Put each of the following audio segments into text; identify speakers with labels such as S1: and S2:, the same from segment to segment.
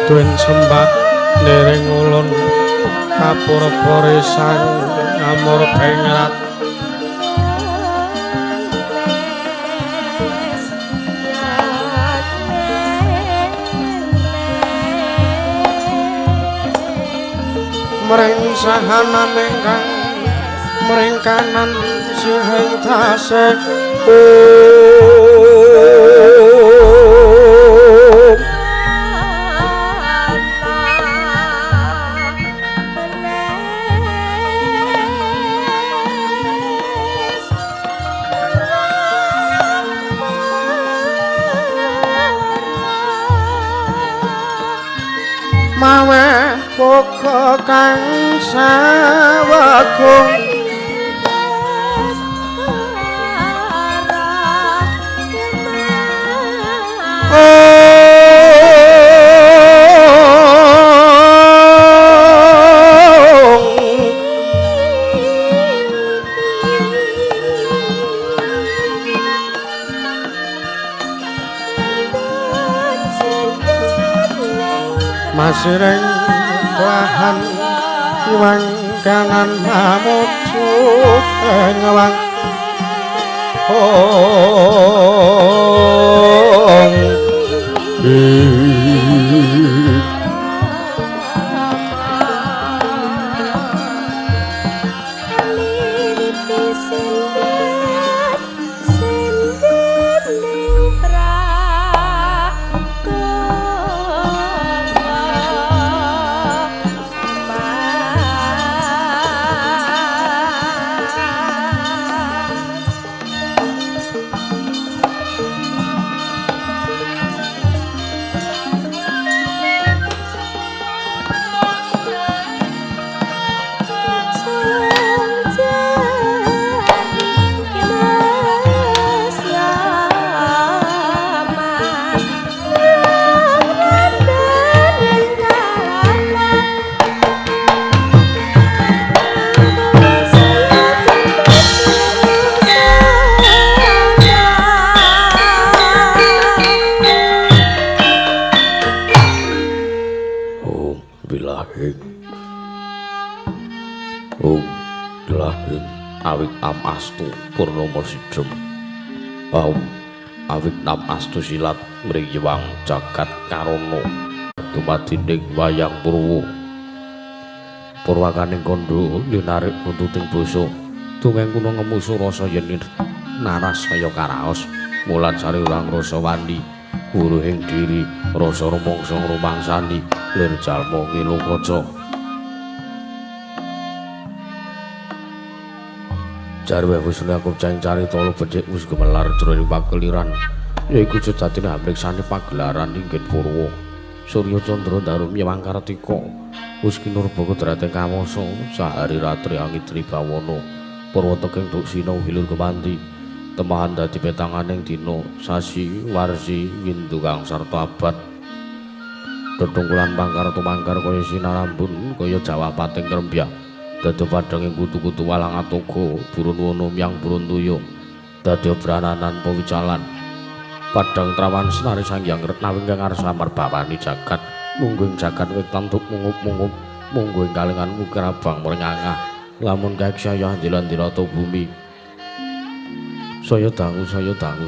S1: Duen sembah ndereng ulun kapurpuri sang amur pengrat. Mring sahanan ingkang mring kanan sihing tasih mawe boga kang sawegung masiring lahan iwang kanan mamuju ing wang
S2: Astu Purnomo Sidem. Aum awit nam astu silat mriyewang jagat karana dumadining wayang purwa. Purwakaning kandha linarik buntuting basa dongeng kuna ngemusu rasa yen naras kaya karaos mulan sari ulang rasa wani wuruhing diri rasa rumangsa ngrumangsani lir jalma ngilu kaca. Jarwe wis aku cang carita becik wis gemelar jroning pakeliran yaiku sejatine hamriksane pagelaran inggih purwa. Surya Candra daru miwang kartika wis kinurba kodrate kawasa sahari ratri angitri bawana purwa teking duksina hilur kemanti temahan dadi petanganing dina sasi warsi windu kang sarta abad tetungkulan pangkar tumangkar kaya sinarambun kaya jawapating krembyak dadi padhange kutu-kutu walang atoga burun wono myang burun toya dadi obrananan pewicalan padhang trawan senari sanghyang retna ingkang ngarsa marbawani jagat mungguing jagat wetan tuk mungup-mungup mungguing kalingan mukir abang mrengangah lamun kaeksaya ndilan-dilata bumi saya dangu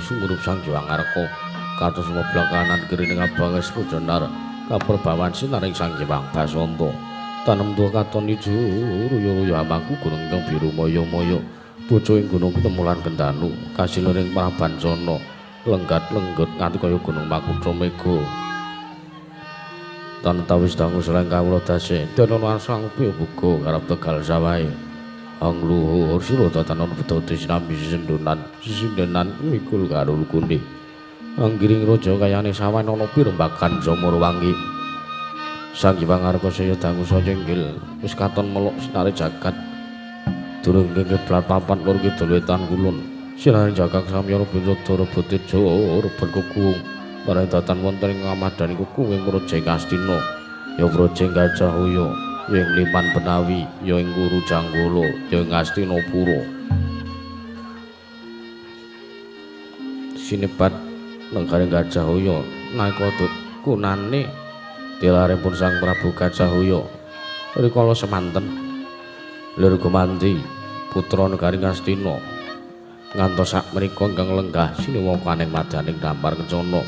S2: sumurup sang Hyang Arka kados moblak kanan kirining abang es pujenar kaperbawan sinaring sang Hyang Basanta tanem tuwa katon ijo ruya-ruya amangku gunung ingkang biru maya-maya bojo ing gunung ketemulan kendanu kasilering Prabancana lenggat-lenggut nganti kaya gunung Makutha Mega tan tawis dangu seleng kawula dase dana sang buga karep Tegal sawahe ang luhur sira tatanan bedote sinambi sisendonan sisindenan mikul karo lukune anggiring raja kayane sawah ana pirembagan Jamurwangi. Sang Hyang Arka saya dangu saya inggil wis katon melok sinare jagat durung keblat papan lor kidul wetan kulon sinare jagat samyara bendara beteja reben kukuung marang datan wonten ing ngamadani kukuung ing Praja Astina ya Praja Gajah Hoya ya ing Liman Benawi ya ing Guru Janggala ya ing Astinapura sinebat Negari Gajah Hoya nalika kunane tilaripun Sang Prabu Gajah Hoya rikala semanten lir gumanti putra negari Ngastina ngantos sak menika ingkang lenggah siniwakaning madyaning dampar kencana.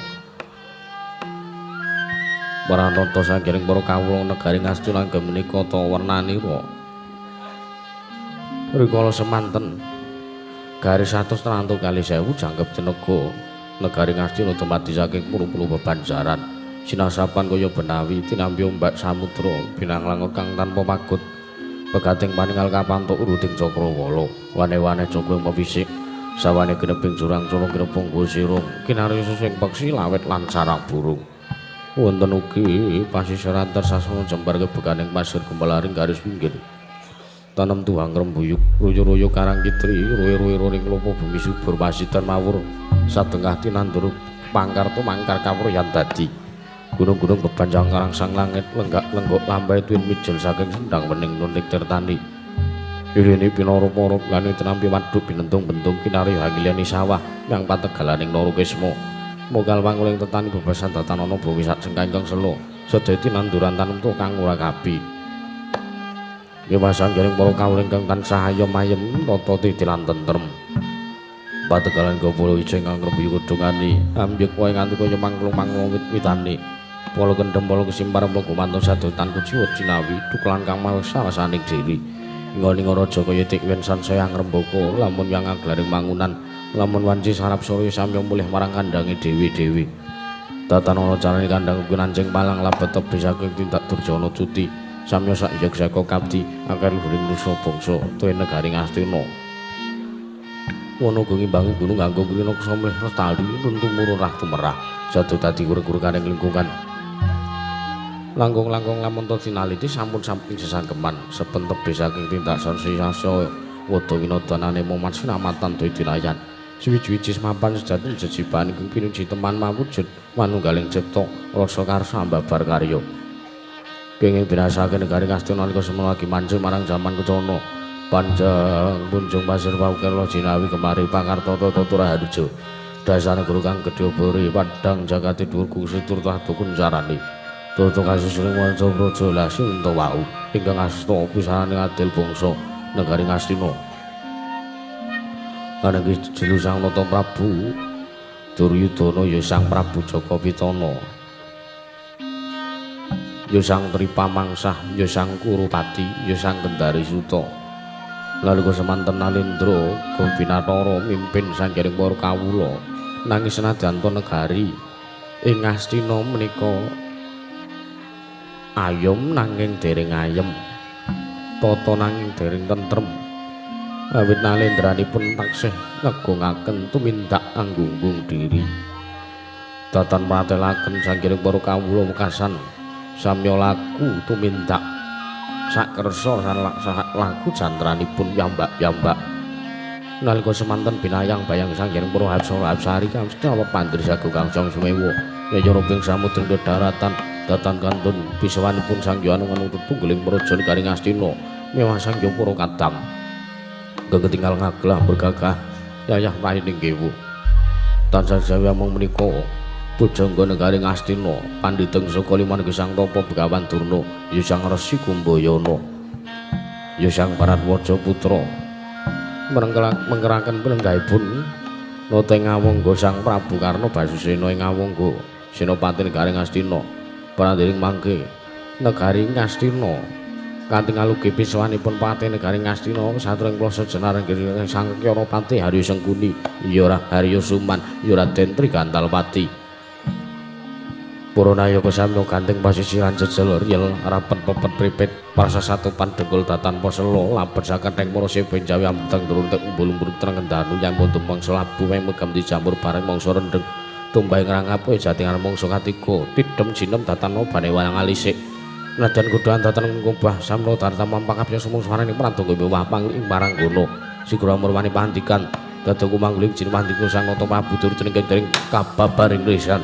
S2: Pranata sanggening para kawula negari Ngastina inggih menika ta wernanira rikala semanten garis 132.000 jangkep tenega negari Ngastina dumadi saking puluh-puluh bebanjaran sinasapan kaya benawi tinampi ombak samudra binang langut kang tanpa pagut pegating paningal kapantuk uruding cakrawala wane-wane cakra pewisik sawane geneping jurang curung genepung sirung kinarya sing peksi lawet lan sarang burung. Wonten ugi pasisiran tersasana jembar kebeganing pasir gumelaring garis pinggir tanem tuang rembuyuk ruyu-ruyu karang kitri ruyu-ruyu ring klopo bumi subur pasitan mawur satengah tinandur pangkar tumangkar kawruyan dadi gunung-gunung bebanjang karang sang langit lenggak-lenggok lambai tuwin mijil saking sendang wening nuntik tirtani irene pinarup-rup lan tinampi waduk binentung-bentung kinarya hangiliani sawah yang pategalaning Narukisma mogal wanguling tetani bebasan datanana bumi sak jengkang ingkang sela sedaya tinanduran tanem kang ora kapi. Ngewasan jaring para kawula ingkang tansah ayom ayem tata titi lan tentrem. Pategalan gopolo ijo ingkang ngrebuyu kudungane ambyek wae nganti kaya mangklung-mangklung wit-witane. Pala kendhem pala kesimpar pala gumantung sadotan kuciwa cinawi dukelan kang mawis rasaning diri. Inggon-inggon raja kaya tik yen sansaya ngrembaka lamun yang aglaring mangunan lamun wanci sarap sore samya mulih marang kandange dhewe-dhewe. Tatanana carane kandhang ugi nancing palang labet tebih saking tindak durjana cuti. Samya sak yek-seka kapti akeh luhuring nusa bangsa tuwin negari Ngastina. Wana uga ngimbangi gunung nganggo krina samlih lestari nun tumurun rah tumerah jatuh dadi gur-gurkaning lingkungan. Langkung-langkung lamun ta tinaliti sampun samping sesanggeman sepen tebih saking tindak sansaya wada winodanane moman sinamatan dwi dinayan. Suwiji-wiji semapan sejati jejiban ingkang pinuji teman mawujud manunggaling cipta rasa karsa ambabar karya. Kenging binasake negari Ngastina nalika semono lagi mancing marang jaman kencana. Panjang punjung pasir paukir jinawi kemari pangartata tata raharja. Dasane guru kang gedhe bori padhang jagate dhuwur kungsi turtah kuncarane. Tata kasusuning wanca praja lasinta wau ingkang asta pisananing adil bangsa negari Ngastina. Kanenggi jelu Sang Nata Prabu Duryudana ya Sang Prabu Jaka Pitana. Ya Sang Tripamangsah, ya Sang Kurupati, ya Sang Kendari Suta. Nalika semanten Nalendra Gobinatara mimpin sanggaring para kawula nanging senadyan ta negari ing Ngastina menika ayom nanging dereng ayem, tata nanging dereng tentrem. Awit nalendranipun taksih ngegongaken tumindak anggunggung diri. Datan pratelaken sanggaring para kawula wekasan samya laku tumindak sakersa laku jantranipun piyambak-piyambak. Nalika semanten binayang bayang sanghyang para hapsara hapsari kamsthi pandir sago kang sumewa yaya ruping samudra daratan datan kantun pisawanipun Sang Hyang Anuwun tunggeling praja negari Ngastina mewah Sang Hyang para kadang ketinggal ngaglah bergagah yayah rayining kewu. Tansah jawi amung menika pujangga negari Ngastina pandhiteng saka limanggih Sang Tapa Begawan Durna ya Sang Resi Kumbayana ya Sang Paratwaja Putra mengkeraken pelenggahipun nata ing Ngawangga Sang Prabu Karna Basusena ing Ngawangga senopati negari Ngastina prandiring mangke negari Ngastina kanthi ngalugi pisawanipun pati negari Ngastina satring plasa jenar Sang Kyanapati Harya Sengkuni ya Harya Suman ya Raden Trigantalpati. Para nayaka samya ganteng pasisiran jejel riyel rapet pepet pripit parsa satupan dengkul datan posela labet saketheng para seben jawi ambeteng druntek umbul-umbul treng kendanu nyambut tumpeng selabu megam dijamur bareng mangsa rendheng tumbah ngrangap jatingan mangsa katiga tidhem jinem datan obane walang alisik nadan godhaan datan ngubah samra darta mampakapya sumung swarane prantung mewah pangling ing paranggana sigra murwani pandikan dados kumangling jinwandika Sang Nata Prabu Durjana ingkang kababaring lisan.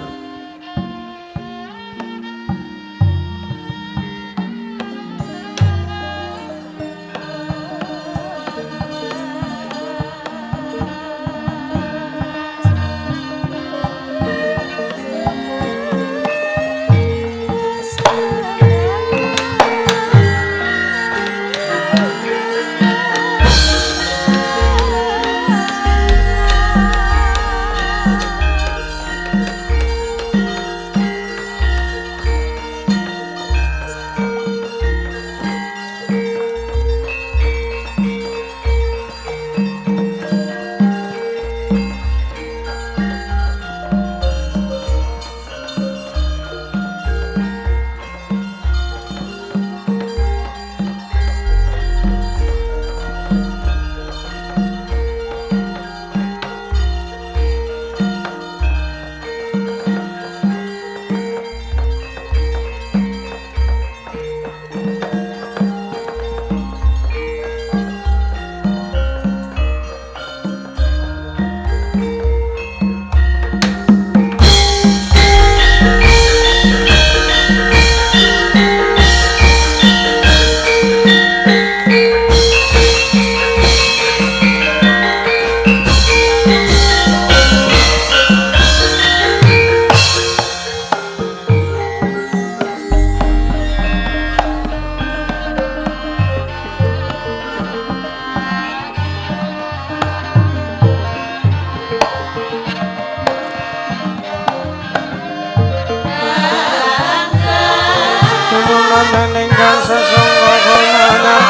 S1: Sumunan ingkang sesungguh kumanan.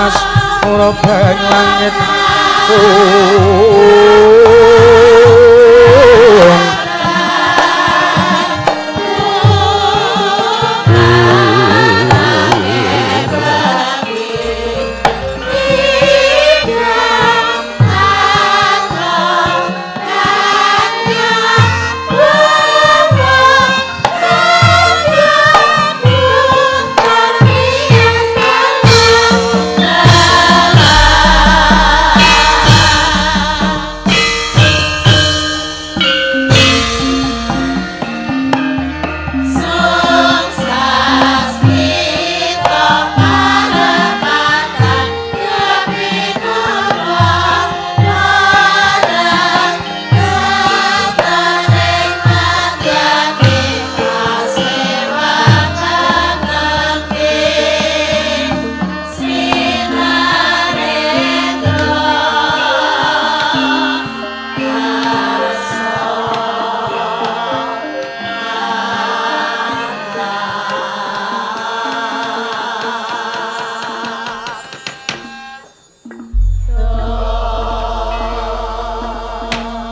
S1: Mas ora langit.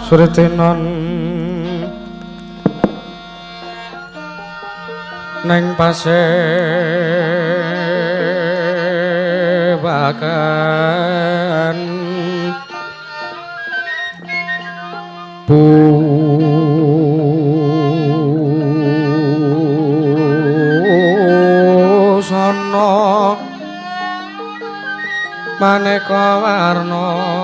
S1: Surtinon neng pasewakan busana maneka warna.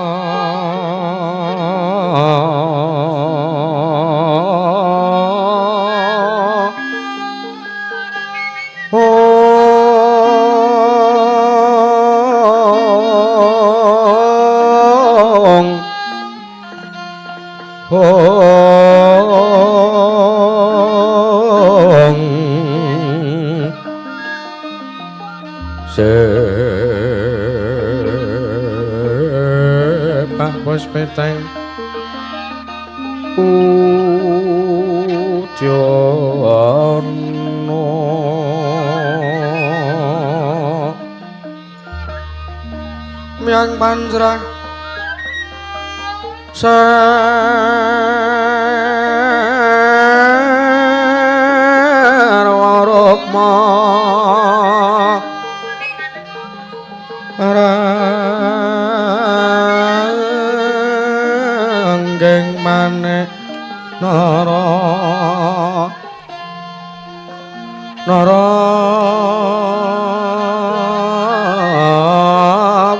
S1: Sepak puspiteng udyono miang panjrah sarwa rukma ranggeng maneh nara nara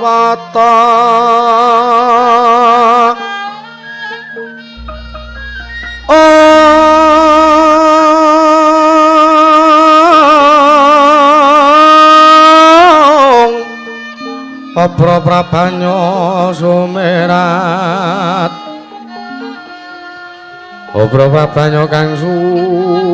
S1: wata. Obro prabanyo sumerat, obro prabanyo kang sumirat,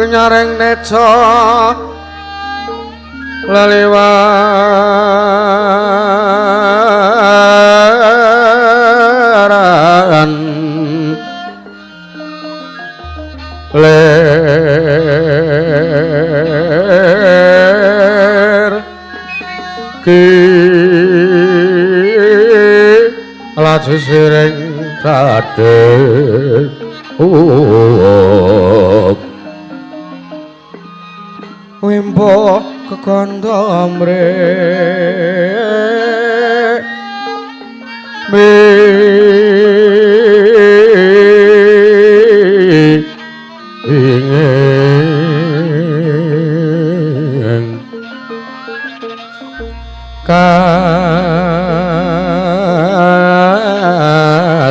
S1: nyaring neca leliwaran ler ki laju siring sadek wimbo kekandha mrek ing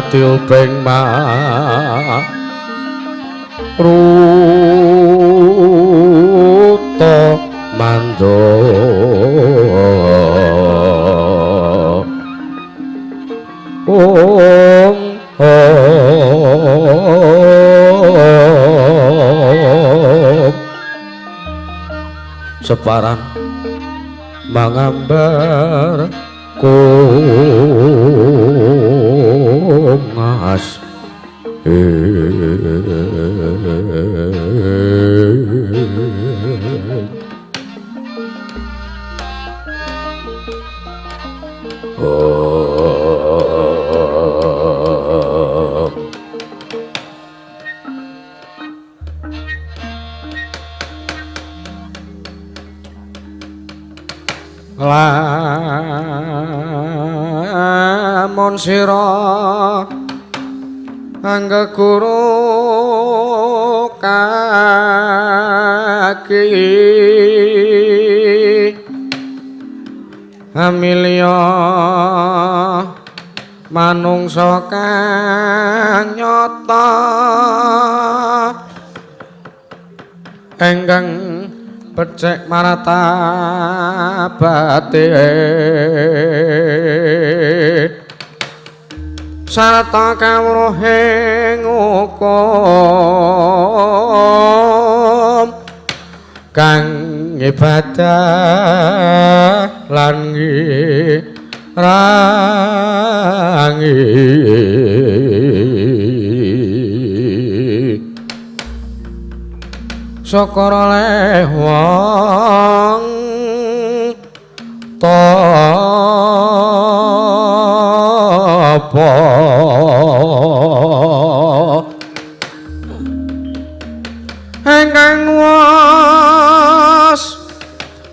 S1: katiuping maruta mando ong om separan mangambar kongas lamun sira anggeguru kaki amilya manungsa kang nyata ingkang becik martabate sarta kawruhing hukum kang ibadah lan ngirangi syukur oleh wong tapa ingkang was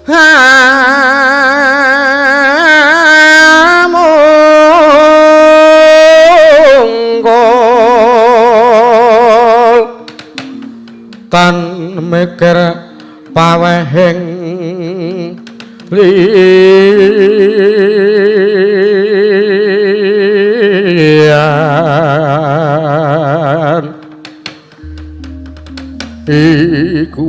S1: hamungkul tan mikir pawehing liyan iku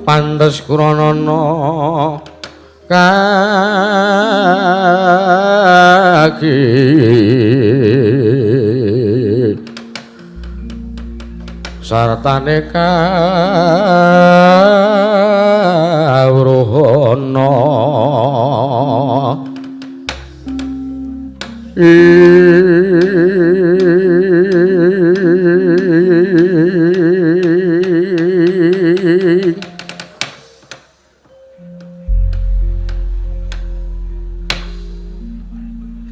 S1: pantes kranana kaki sartane kawruhana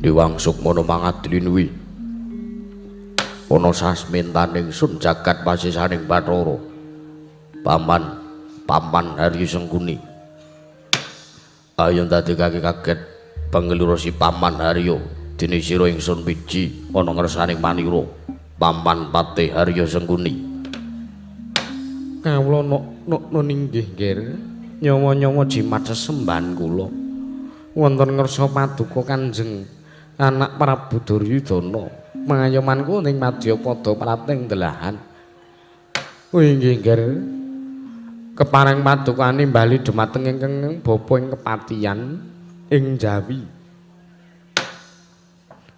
S2: Diwang Sukmana mangadlinwi ana sasmintaning sun jagat pasisaning Bathara Paman Paman Haryo Sengkuni. Ayo ndadekake kaget pangelura si Paman Haryo dene sira ingsun wiji ana ngersaning manira Paman Patih Haryo Sengkuni.
S1: Kawula nok ninggih nggih nyawa-nyawa jimat sesembahan kula wonten ngersa paduka Kanjeng Anak Prabu Duryudana pangayoman kula ning madyapada prating delahan. Oh inggih nggih kepareng padukane bali dumateng ingkang bapa ing kepatihan ing Jawi.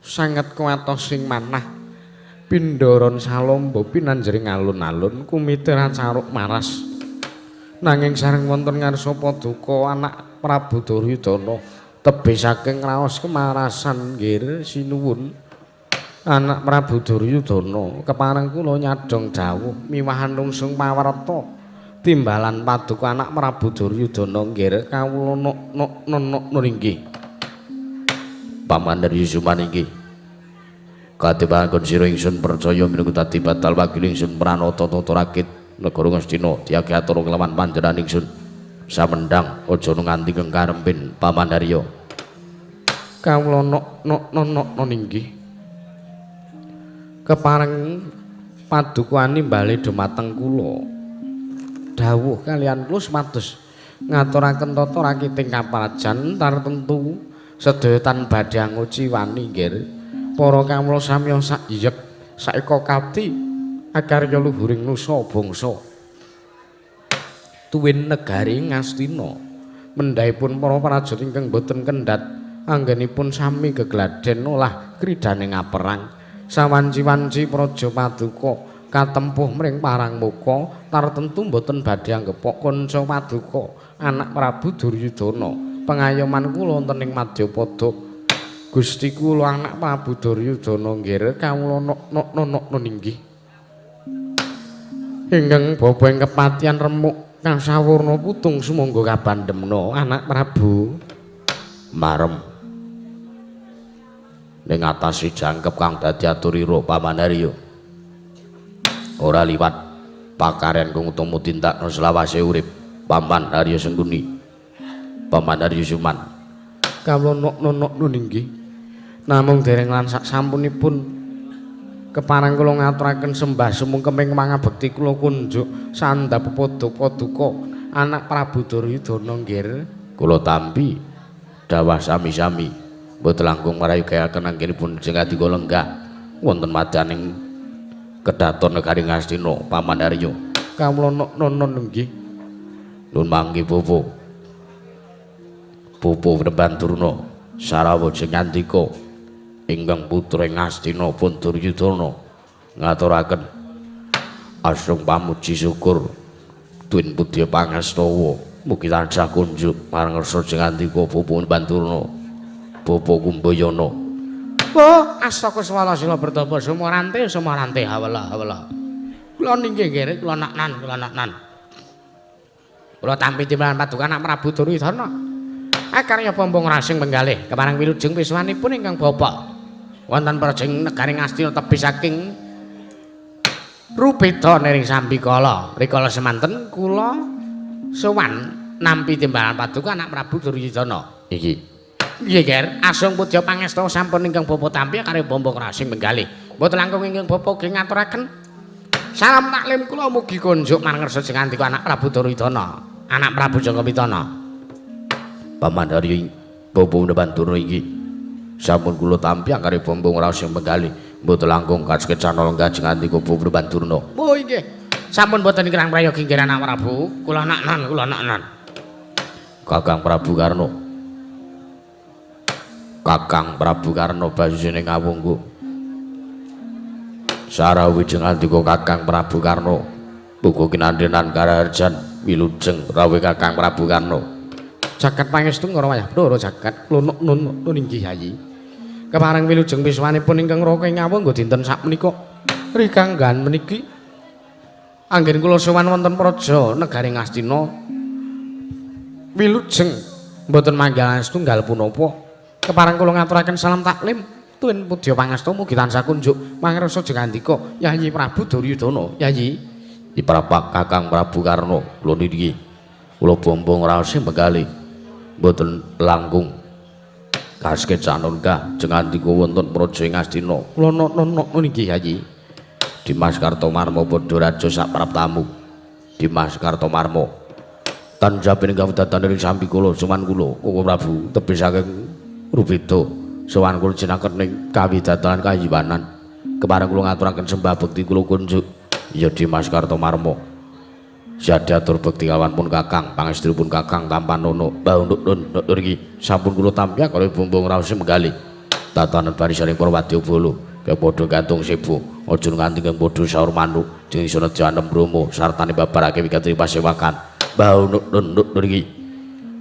S1: Sanget kuwatos sing manah pindharan salomba pinanjering alun-alun kumite racaruk maras. Nanging sareng wonten ngarsa paduka Anak Prabu Duryudana tebih saking raos kemarasan nggih sinuwun. Anak Prabu Duryudana kepareng kula nyadhong dawuh miwahan lungsung pawarta timbalan paduka Anak Prabu Duryudana nggih kawula nok nok inggih.
S2: Paman Haryo Suman inggih katibangkon sira ingsun percaya minangka dadi batal wakil ingsun pranata tata rakit negara Ngastina diake atur kelawan panjenengan ingsun samendang aja nganti kengkarempin Paman Haryo.
S1: Kawula nok inggih. Kepareng paduka nimbali dumateng kula. Dawuh kaliyan kula supados ngaturaken tata rakiting kaprajan tartemtu sedaya tan badhe anguciwani nggih. Para kawula samya sak yek saeka kati akarya luhuring nusa bangsa. Tuwin negari Ngastina mendhahipun para prajurit ingkang boten kendhat anggenipun sami gegladen olah kridane ngaperang. Sawanci-wanci praja paduka katempuh mring parang muka tartemtu boten badhe anggepok kanca paduka anak Prabu Duryudana. Pengayoman kula wonten ing madyapada Gusti kula anak Prabu Duryudana nggih kawula nok inggih. Ingkang bapa ing kepatihan remuk kasawurna putung sumangga kabandemna anak Prabu.
S2: Marem ning atase jangkep kang dadi aturira Paman Haryo. Ora liwat pakaryan kang utama tindakno selawase urip Paman Haryo Sengkuni. Paman Haryo Suman.
S1: Kawula nok inggih. Namung dereng lan sak sampunipun kepareng kula ngaturaken sembah sumungkeming mangabekti kula kunjuk sandhap pepadha paduka anak Prabu Duryudana nggih.
S2: Kula tampi dawah sami-sami mboten langkung marayogaken anggenipun jeng adika lenggah wonten madyaning kedaton negari Ngastina Paman Haryo.
S1: Kawula nok inggih.
S2: Nun mangke bapa. Bapa Wrebanturna sarawa jeng andika ingkang putra Ngastina pun Duryudana ngaturaken asung pamuji syukur tuwin pudya pangastawa mugi tansah kunjuk marang ngersa jeng andika bapa Wrebanturna bapa Kumbayana.
S1: Oh, astaka swala sila bertapa sumarante sumarante hawala hawala. Kula ninggih nggih kula naknan kula naknan. Kula tampi timbalan paduka anak Prabu Duryudana. Akarya bombong rasing menggalih kepareng wilujeng piswanipun ingkang bapak wonten prajeng negari Ngastina tebih saking Rupeda nering sambikala. Rikala semanten kula sowan nampi timbalan paduka anak Prabu Duryudana.
S2: Iki
S1: nggih Ger, asung pudya pangesta sampun ingkang bapa tampi akarya bombong rasing menggalih. Mboten langkung ingkang bapa ugi ngaturaken salam taklim kula mugi kunjuk marang ngersa jeng andika anak Prabu Duryudana, anak Prabu Jaka Pitana.
S2: Paman Haryo bapa Wrebanturna iki sampun kula tampi akare bombong raos sing menggalih mboten langkung kaskecan lenggah jeng andika bapa Wrebanturna.
S1: Oh inggih. Sampun boten kirang prayogi nggih anak Prabu, kula naknan kula naknan.
S2: Kakang Prabu Karna. Kakang Prabu Karna basisine ngawungku. Sarawi jeng andika Kakang Prabu Karna. Muga kinandenan karaharjan wilujeng rawuh Kakang Prabu Karna.
S1: Jagat pangestu ngara wayah bloro jagat kula nun inggih Yayi. Kepareng wilujeng piswanipun ingkang raka ing ngawungga dinten sakmenika rikanggan meniki anggen kula sowan wonten praja negari Ngastina wilujeng mboten manggal setunggal punapa. Kepareng kula ngaturaken salam taklim tuwin pudya pangasta mugi tansah kunjuk mangrasa jeng andika Yayi Prabu Duryudana. Yayi
S2: Iprapak Kakang Prabu Karna kula niki kula bombong raose menggalih mboten langkung kaskecan lenggah jeng andika wonten praja ing Ngastina.
S1: Kula nok inggih Yayi.
S2: Dimas Kartomarmo padha raja sak praptamu. Dimas Kartomarmo tansah pinenggah wedatan ing sambikala sowan kula Koko Prabu tebih saking Rupeda sowan kula jenaken ing kawidatan kayiwanan. Kepareng kula ngaturaken sembah bekti kula kunjuk. Ya Dimas Kartomarmo Syadhatur bekti kawan pun Kakang, pangestu pun Kakang tampanono. Mbah nduk nduk iki sampun kula tampi karo bombong raos menggalih. Tatanan barisaning para wadyabala kaya padha gantung sebu, aja nganti kang padha saur manuk jeng iso nejanem bromo sartane babarake wigati pasewakan. Mbah nduk nduk iki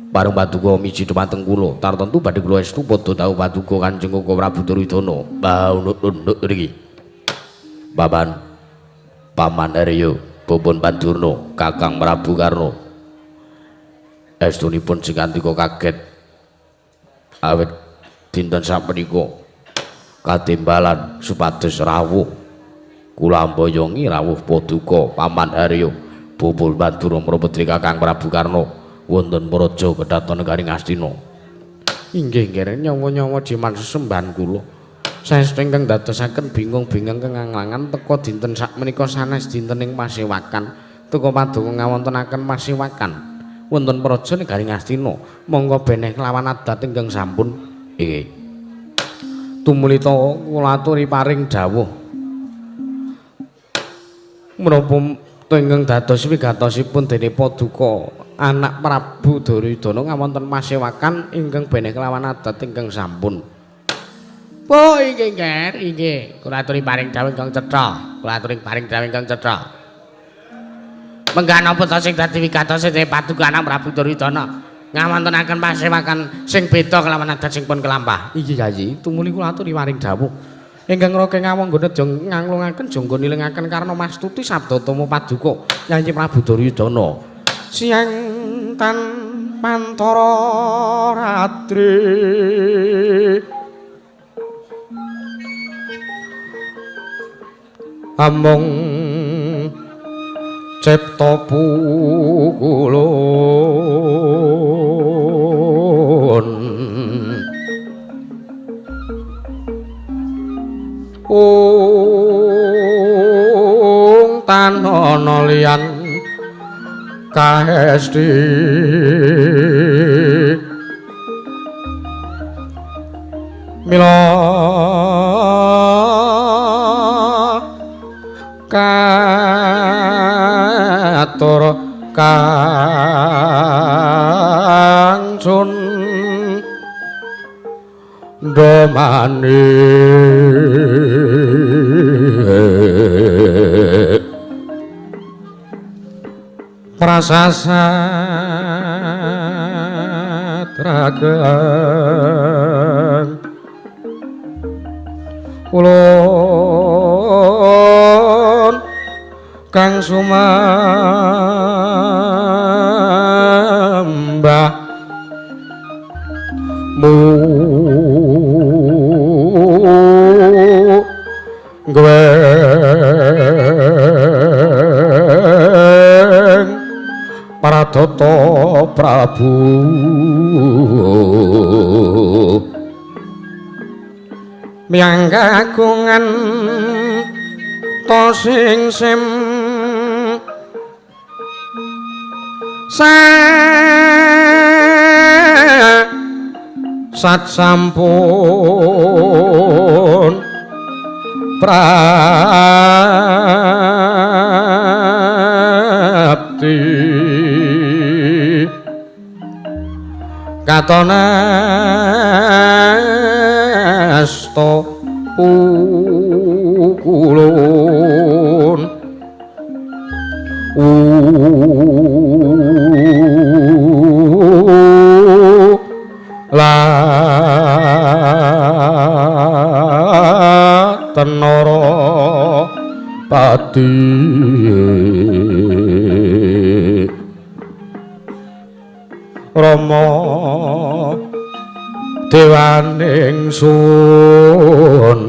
S2: pareng paduka miji dumateng kula, tartemtu badhe kula estu padha dawuh paduka Kanjeng Koko Prabu Duryudana. Mbah nduk nduk iki. Paman Paman Haryo Bopon Pandurna Kakang Prabu Karna estunipun jeng andika kaget awit dinten sapunika katimbalan supados rawuh kula amboyongi rawuh paduka Paman Haryo Bopon Pandurna mreputri Kakang Prabu Karna wonten praja kedhaton negari Ngastina.
S1: Inggih nggih nyawa-nyawa jimat sesembahan kula. Saestu ingkang dadosaken bingung-bingung kenganglangan teka dinten sakmenika sanes dinten ing pasewakan. Teka paduka ngawontenaken pasewakan wonten praja negari Ngastina. Monggo beneh kelawan adat ingkang sampun. Inggih. Tumulita kula aturi paring dawuh. Menapa ingkang dados wigatosipun dene paduka anak Prabu Duryudana ngawonten pasewakan ingkang beneh kelawan adat ingkang sampun. Oh inggih nggih, inggih. Kula aturi paring dawuh ingkang cetha. Kula aturi paring dawuh ingkang cetha. Menggah napa ta sing dadi wigatose dene paduka anak Prabu Duryudana ngawontenaken pasewakan sing beda kelawan adat sing pun kelampah. Inggih Yayi, tumuli kula aturi paring dawuh. Ingkang raka ngawangga jong nganglungaken jangga nilingaken karna mastuti sabda tama paduka Yayi Prabu Duryudana. Siang tan pantara ratri amung cipta pukulun ung tan ana liyan kahesti mila katur kang sun domani prasasat ragang ulun kang sumambah mu gweng Paradata Prabu miyang kagungan to sing sim sat sampun prapti katone asta pukulun la tenara pati Rama dewaning sun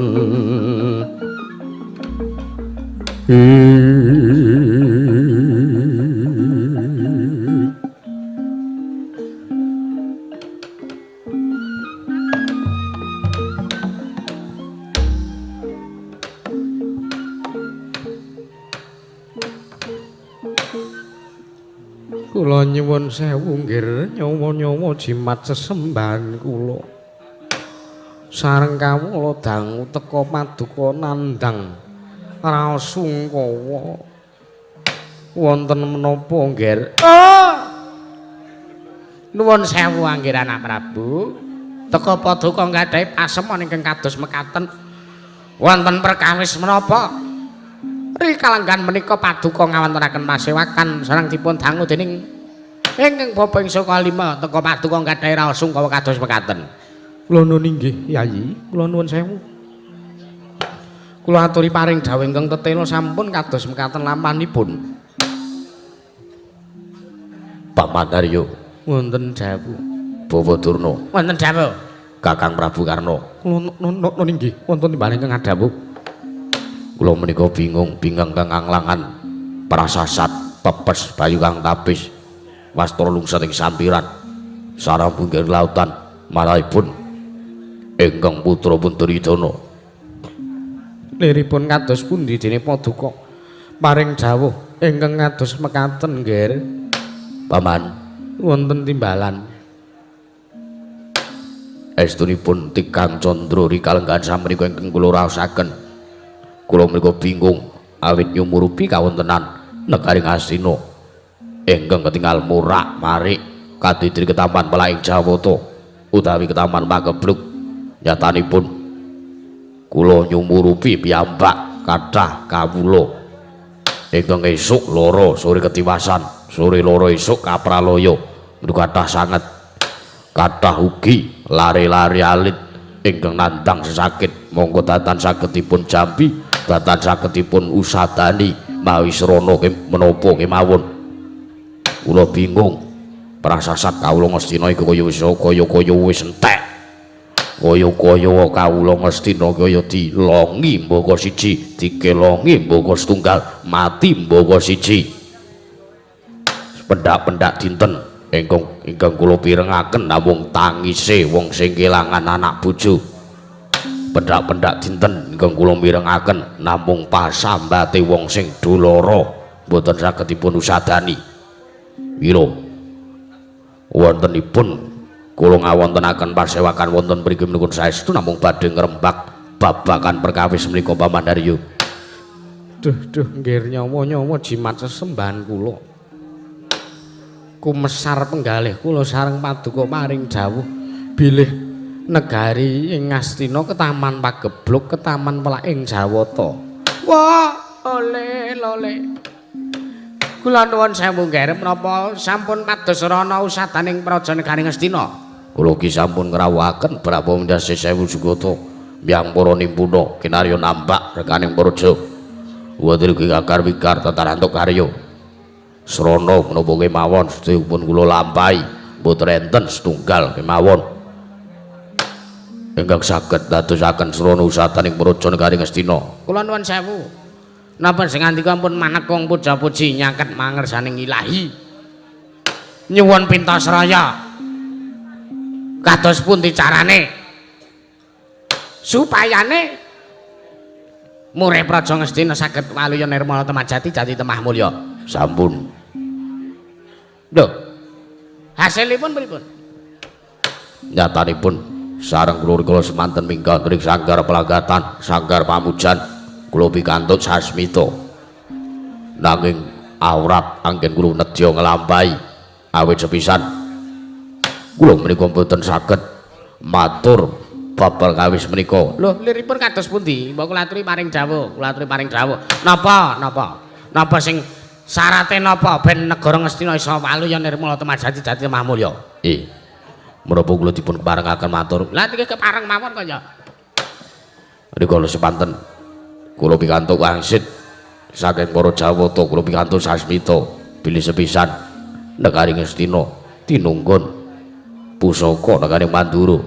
S1: Kula nyuwun sewu nggih nyawa-nyawa jimat sesembahan kula. Sareng kawula dangu teka paduka nandhang raos sungkawa. Wonten menapa nggih? Oh! Nuwun sewu anggir anak Prabu. Teka paduka nggadahi pasemon ingkang kados mekaten. Wonten perkawis menapa? Rikalenggan menika paduka ngawontenaken pasewakan sareng dipun dangu dening ingkang bapa ing saka lima teka paduka nggadahi raos sungkawa kados mekaten. Kula nuwun inggih Yayi, kula nuwun sewu. Kula aturi paring dawuh ingkang tetela sampun kados mekaten lampanipun.
S2: Paman Aryo
S1: wonten dawuh.
S2: Bawa Durna
S1: wonten dawuh.
S2: Kakang Prabu Karna.
S1: Kula nuwun inggih wonten timbal ingkang adhawuh.
S2: Kula menika bingung bingang kang anglangan prasasat pepes bayu kang tapis wastra lungset ing sampiran sarang pinggir lautan Manahipun ingkang putra pun Duryudana.
S1: Liripun kados pundi dene paduka paring dawuh ingkang kados mekaten nggih.
S2: Paman,
S1: wonten timbalan.
S2: Estunipun Tikang Candra rikalenggahan samrika ingkang kula raosaken. Kula menika bingung awit nyumurupi kawontenan negari Ngastina ingkang ketingal murak marik kadidri ketaman pelaing Jawata utawi ketaman Pageblug. Nyatanipun kula nyumurupi piyambak kathah kawula ingkang esuk loro sore ketiwasan, sore loro esuk kapralaya. Menika kathah sanget, kathah ugi lare-lare alit ingkang nandhang sesakit. Monggo datan sagedipun jampi, datan sagedipun usadani mawi srana menapa kemawon. Kula bingung, prasasat kawula Ngastina iku kaya wis kaya-kaya wis entek. Kaya-kaya kawula Ngastina kaya dilongi mbaka siji, dikelongi mbaka setunggal, mati mbaka siji. Pendak-pendak dinten ingkang kula pirengaken namung tangise wong sing kelangan anak bojo. Pendak-pendak dinten ingkang kula mirengaken namung pasambate wong sing doloro mboten saged dipun usadani. Mila wontenipun kula ngawontenaken pasewakan wonten mriki menika saestu namung badhe ngrembak babagan perkawis menika Paman Haryo.
S1: Duh duh nggih nyawa-nyawa jimat sesembahan kula. Kumesar penggalih kula sareng paduka paring dawuh bilih negari ing Ngastina ketaman Pageblug ketaman pelaking Jawata. Wah, ole lole. Kula nuwun sewu nggih menapa sampun pados rana usadaning praja negari Ngastina.
S2: Kula ki sampun ngrawuhaken Prabu Mindhasih Sewu Jugata miyang para nimpuna kinarya nambak rekaning praja. Wonten iki kakar wikar tatarantuk karya. Srana menapa kemawon sedaya pun kula lampahi, mboten enten setunggal kemawon ingkang saged dadosaken srana usadaning praja negari Ngastina.
S1: Kula nuwun sewu. Napa sing ngandika ampun manekung puja-puji nyaket mangersaning Ilahi. Nyuwun pintasraya. Kados pundi carane supayane murih praja Ngastina saged waluya nirmala temajati jati temah mulya.
S2: Sampun.
S1: Lho, hasilipun pripun?
S2: Nyatanipun sareng kula kula semanten minggah ring sanggar pelanggatan, sanggar pamujan kula pikantuk sasmita. Nanging awrat anggen kula nedya nglampahi awit sepisan kula menika mboten saged matur bab perkawis menika.
S1: Lho, liripun kados pundi? Mbok kula aturi paring dawuh, kula aturi paring dawuh. Napa? Napa? Napa sing syarate napa ben negara Ngastina iso waluya nirmala temajati jati temah mulya?
S2: Menapa kula dipun keparengaken matur?
S1: Lah niki kepareng mawon kaya.
S2: Rikala sepanten kula pikantuk wangsit saking para Jawata, kula pikantuk sasmita bilih sepisan negari Ngastina tinunggun pusaka negari Mandura,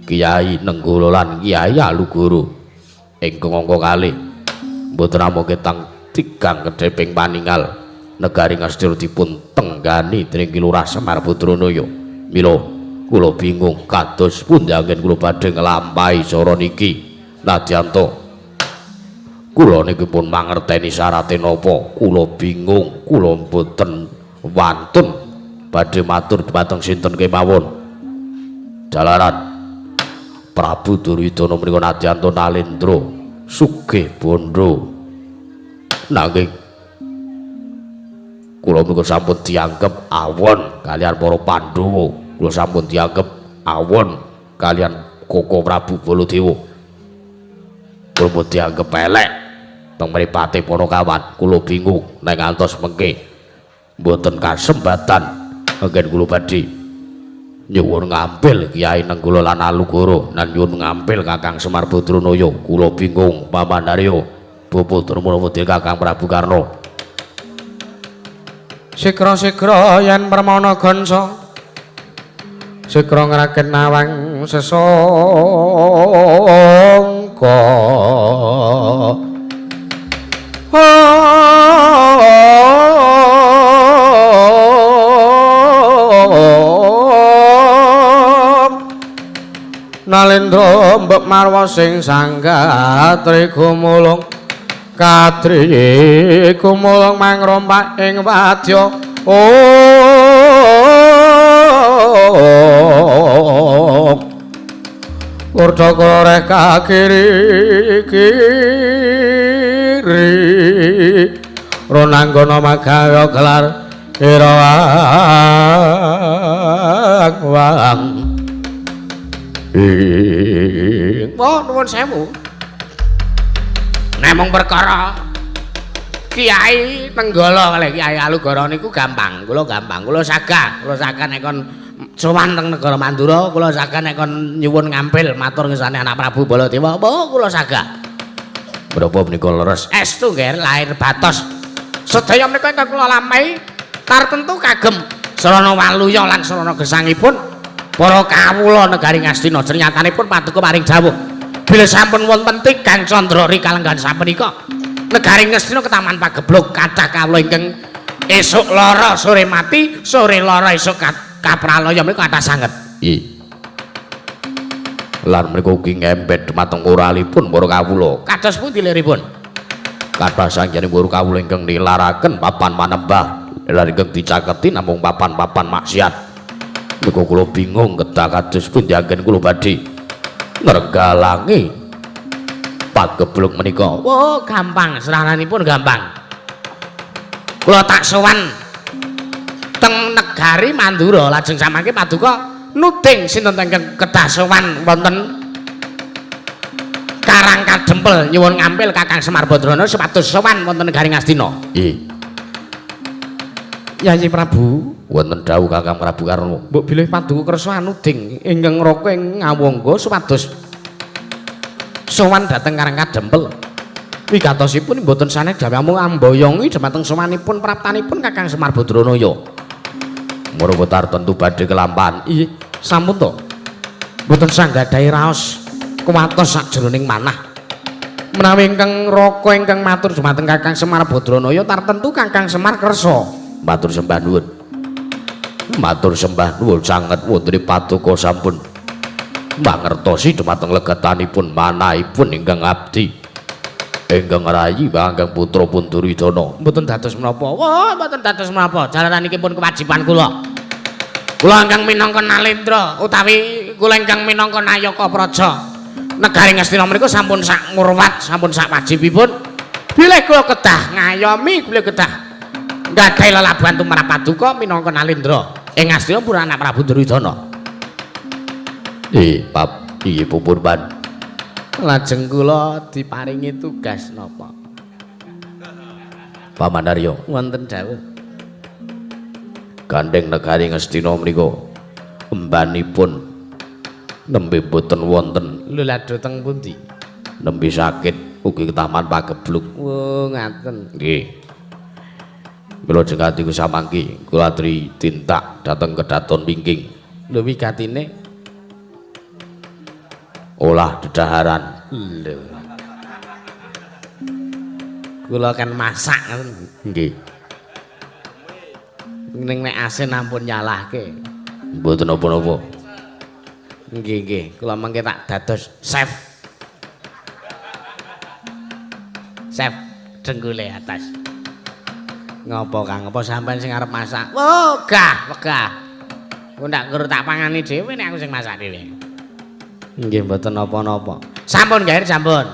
S2: Kiai Nenggala lan Kiai Alugoro ingkang angka kalih mboten namung ketang tigang kedheping paningal negari Ngastina dipun tenggani dening Ki Lurah Semar Badranaya. Mila kula bingung kados pundi anggen kula badhe nglampahi cara niki. Nadyanto kula niki pun mangerteni syarate napa, kula bingung, kula mboten wantun badhe matur dhumateng sinten kemawon. Jalaran Prabu Duryudana menika nadyanto nalendra sugih bondo, nanging kula menika sampun dianggep awon kalian para Pandhawa, kula sampun dianggep awon kalian Koko Prabu Baladewa, kula pun dianggep elek teng mripate para kawan. Kula bingung nek ngantos mengke mboten kasempatan anggen kula badhe nyuwun ngampil Kiai Nenggala lan Alugoro lan nyuwun ngampil Kakang Semar Badranaya. Kula bingung Paman Haryo, Bapak Darmana Kakang Prabu Karna.
S1: Sikra-sikra yen permana gonsa, sikra ngraket nawang sesangka. Nalendra mbok marwa sing sanggatri gumulung katri gumulung mangrompak ing wadya. Oh Kurda koreh kakiri kiri Ronanggana magawa gelar Irawang wang. Oh nuwun sewu. Nek mung perkara Kiai Nenggala kalih Kiai Alugoro niku gampang, kula gampang, kula sagah, kula sagah nek kon sowan teng negara Mandura, kula sagah nek kon nyuwun ngampil matur ngersane anak Prabu Baladewa, apa kula sagah.
S2: Menapa menika leres?
S1: Estu nggih lahir batos. Sedaya menika ingkang kula lampahi tartentu kagem sarana waluya lan sarana gesangipun para kawula negari Ngastina. Nyatanipun paduka paring dawuh bilih sampun wonten tigang candra rikalenggan sapunika negari Ngastina ketaman pageblug kathah kawula ingkang esuk lara sore mati, sore lara esuk kapralaya menika kathah sanget.
S2: Nggih. Lan menika ugi ngembet dumateng oralipun para kawula.
S1: Kados pundi liripun?
S2: Kathah sanghyang para kawula ingkang nilaraken papan manembah lan ingkang dicaketi namung papan-papan maksiat. Menika kula bingung kedah kados pundi anggen kula badhe ngrenggalangi pageblug menika.
S1: Oh, gampang, serahanipun gampang. Kula tak sowan teng negari Mandura lajeng samangke paduka nuding sinten ingkang kedah sowan wonten Karang Kadempel nyuwun ngampil Kakang Semar Badrana supados sowan wonten negari Ngastina.
S2: Nggih.
S1: Yayi Prabu,
S2: wonten dawuh Kakang Prabu Karna.
S1: Mbok bilih paduka kersa anuding ingkang raka ing ngawangga supados sowan dhateng Karang Kadempel. Wigatosipun mboten sanes dawuh amboyongi dhumateng sowanipun praptanipun Kakang Semar Badranaya.
S2: Murwa tartentu badhe kelampahan.
S1: Iya, sampun to. Mboten sanggadahi raos kuwatos sakjroning manah. Menawi ingkang raka ingkang matur dhumateng Kakang Semar Badranaya tartentu Kakang Semar kersa.
S2: Matur sembah nuwun. Matur sembah nuwun sanget wonten paduka sampun mangertosi dhumateng legetanipun manahipun ingkang abdi. Ingkang rayi ingkang putra pun Duryudana.
S1: Mboten dados menapa. Wah, mboten dados menapa. Jalaran iki pun kewajiban kula. Kula ingkang minangka Nalendra utawi kula ingkang minangka Nayaka Praja negari Ngastina menika sampun sak ngurwat, sampun sak wajibipun. Bilih kula kedah ngayomi, bilih kedah nggadahi lelabuhan tumrap paduka minangka Nalendra ing Ngastina pura anak Prabu Duryudana.
S2: Nggih, bab iki pupurban.
S1: Lajeng kula diparingi tugas napa?
S2: Paman Arya,
S1: wonten dawuh.
S2: Gandeng negari Ngastina menika embanipun nembe boten wonten.
S1: Lho lha dhateng pundi?
S2: Nembe sakit ugi ketaman pageblug.
S1: Oh, ngaten.
S2: Nggih. Kula jengati samangki kula atri tindak dhateng kedaton wingking.
S1: Lho wigatine
S2: olah dedaharan.
S1: Lho. Kula kan masak ngoten.
S2: Nggih.
S1: Ning nek asin ampun nyalahke.
S2: Mboten napa-napa.
S1: Nggih nggih, kula mangke tak dados chef. Chef dengkule atas. Ngopo Kang, apa sampean sing arep masak? Wegah, wegah. Ku ndak kur tak pangani dhewe nek aku sing masak dhewe. Nggih mboten napa-napa. Sampun gair sampun.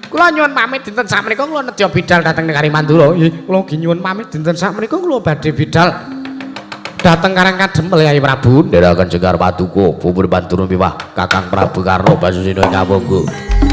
S1: Kula nyuwun pamit dinten sakmenika kula nedya bidal dhateng negari Mandura. Nggih, kula ugi nyuwun pamit dinten sakmenika kula badhe bidal dhateng Karang Kadempel Yai Prabu.
S2: Ndherekaken jengkar paduka pupur banturun miwah Kakang Prabu Karna Basusena ing Awangga.
S3: Rama.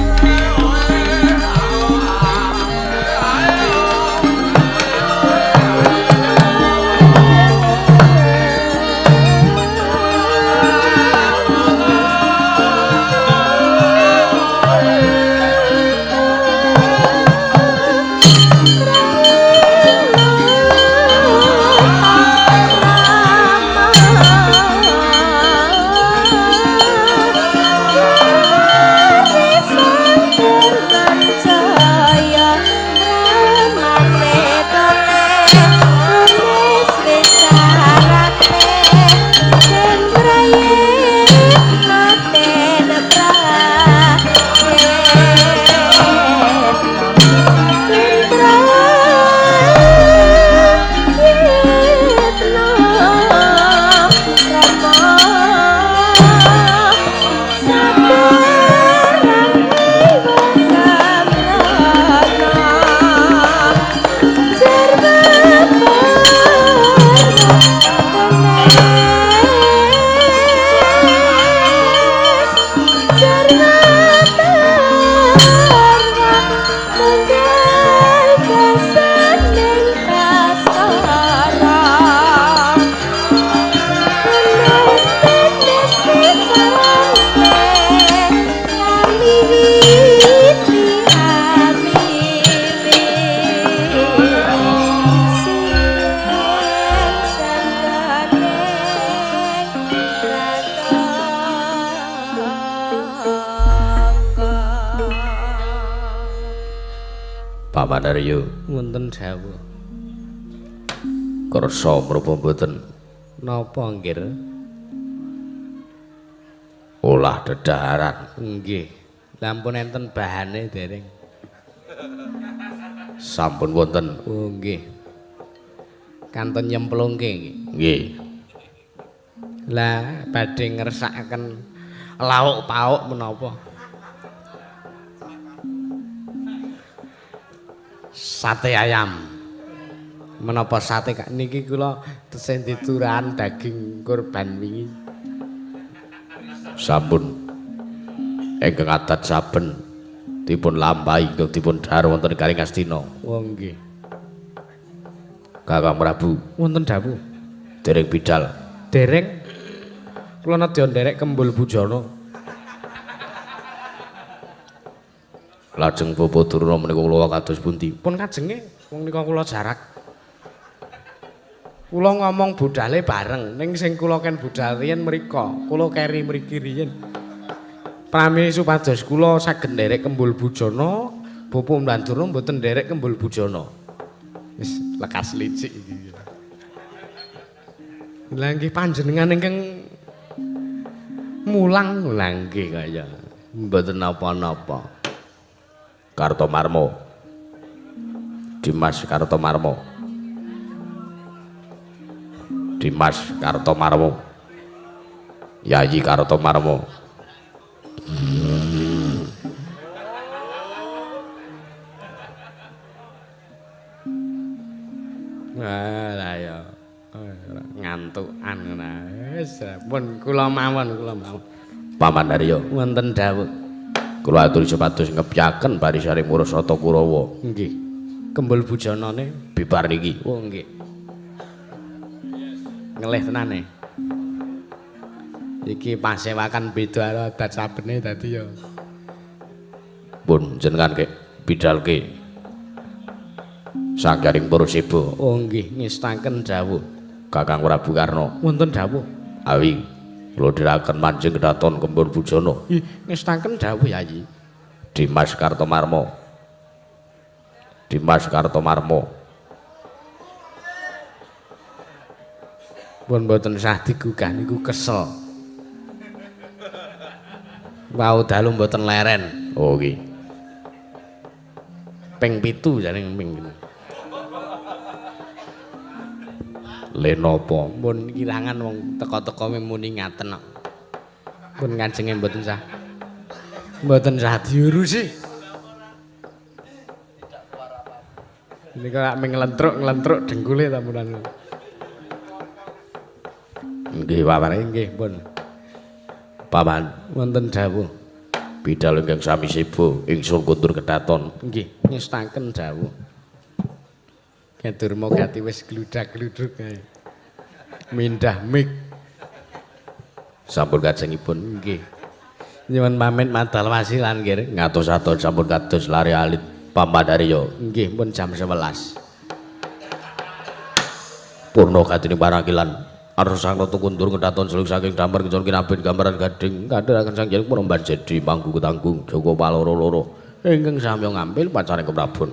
S2: Paman Aryo.
S1: Wonten dawuh.
S2: Kersa menapa mboten?
S1: Napa nggih?
S2: Olah dedaharan.
S1: Nggih. Lah ampun enten bahane dereng.
S2: Sampun wonten.
S1: Oh nggih. Kantun nyemplungke nggih.
S2: Nggih.
S1: Lah badhe ngersakaken lauk pauk menapa? Sate ayam. Menapa sate kak niki kula tesih diturahan daging kurban wingi.
S2: Sampun. Ingkang adat saben dipun lampahi ingkang dipun dhahar wonten Garing Astina.
S1: Oh nggih.
S2: Kakang Prabu.
S1: Wonten dawuh.
S2: Dereng bidal.
S1: Dereng. Kula nedya nderek Kembul Bujana.
S2: Lajeng Bapak Durna menika kula kados pundi?
S1: Pun kajenge wong nika kula jarak. Kula ngomong budale bareng ning sing kula ken budal riyen mriko, kula keri mriki riyen. Prami supados kula saged nderek Kembul Bujana, Bapak Mbandurna mboten nderek Kembul Bujana. Wis lekas licik iki. Lah nggih panjenengan ingkang mulang lha nggih kaya mboten napa-napa.
S2: Kartomarmo. Dimas Kartomarmo. Dimas Kartomarmo. Yayi Kartomarmo.
S1: Wah lah ya ngantukan ngono. Wis pun kula mawon kula mawon.
S2: Paman Aryo.
S1: Wonten dawuh.
S2: Kula aturi supados ngepyaken barisane Murasata Kurawa.
S1: Nggih. Kembul bujanane
S2: bibar niki.
S1: Oh nggih. Ngelih tenane. Iki pasewakan beda karo adat sabene dadi ya.
S2: Pun jenengan ke bidalke. Sanggaring Pursiba.
S1: Oh nggih, ngestaken dawuh.
S2: Kakang Prabu Karna.
S1: Wonten dawuh.
S2: Awi kula dherekaken manjing kedaton Kembul Bujana.
S1: Ih, ngestaken dawuh Yayi.
S2: Dimas Kartomarmo. Dimas Kartomarmo.
S1: Pun mboten sah digugah niku kesel. Wau dalu mboten leren.
S2: Oh nggih.
S1: Ping 7 jane ping 7.
S2: Le napa?
S1: Pun kirangan wong teka-teka muni ngaten kok. Pun kajenge mboten sah. Mboten sah diurusi. Niku lak menglentruk-nglentruk dengkule ta munan.
S2: Nggih, Paman.
S1: Nggih, pun.
S2: Paman,
S1: wonten dawuh.
S2: Bidal ingkang sami seba ingsun kundur kedaton.
S1: Nggih, ngestaken dawuh. Durma gati wis gludak-gluduk kae. Mindah mik.
S2: Sampun kajengipun.
S1: Nggih. Nyuwun pamit madal wasilan nggih.
S2: Ngatos-atos sampun kados lare alit Paman Aryo.
S1: Nggih, pun jam 11.
S2: Purna gatine parakilan. Arsa sang ratu kundur kedaton seluk saking damar kencon kinabin gambaran gading kandharaken sang jering penemban jedi manggu ketanggung Joko Paloro-loro ingkang samya ngampil pacaring keprabon.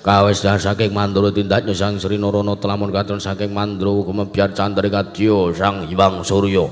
S2: Kawis saking Mandura tindaknya sang Sri Narana telamun katon saking Mandra gemebyar candra kadya sang Hyang Surya.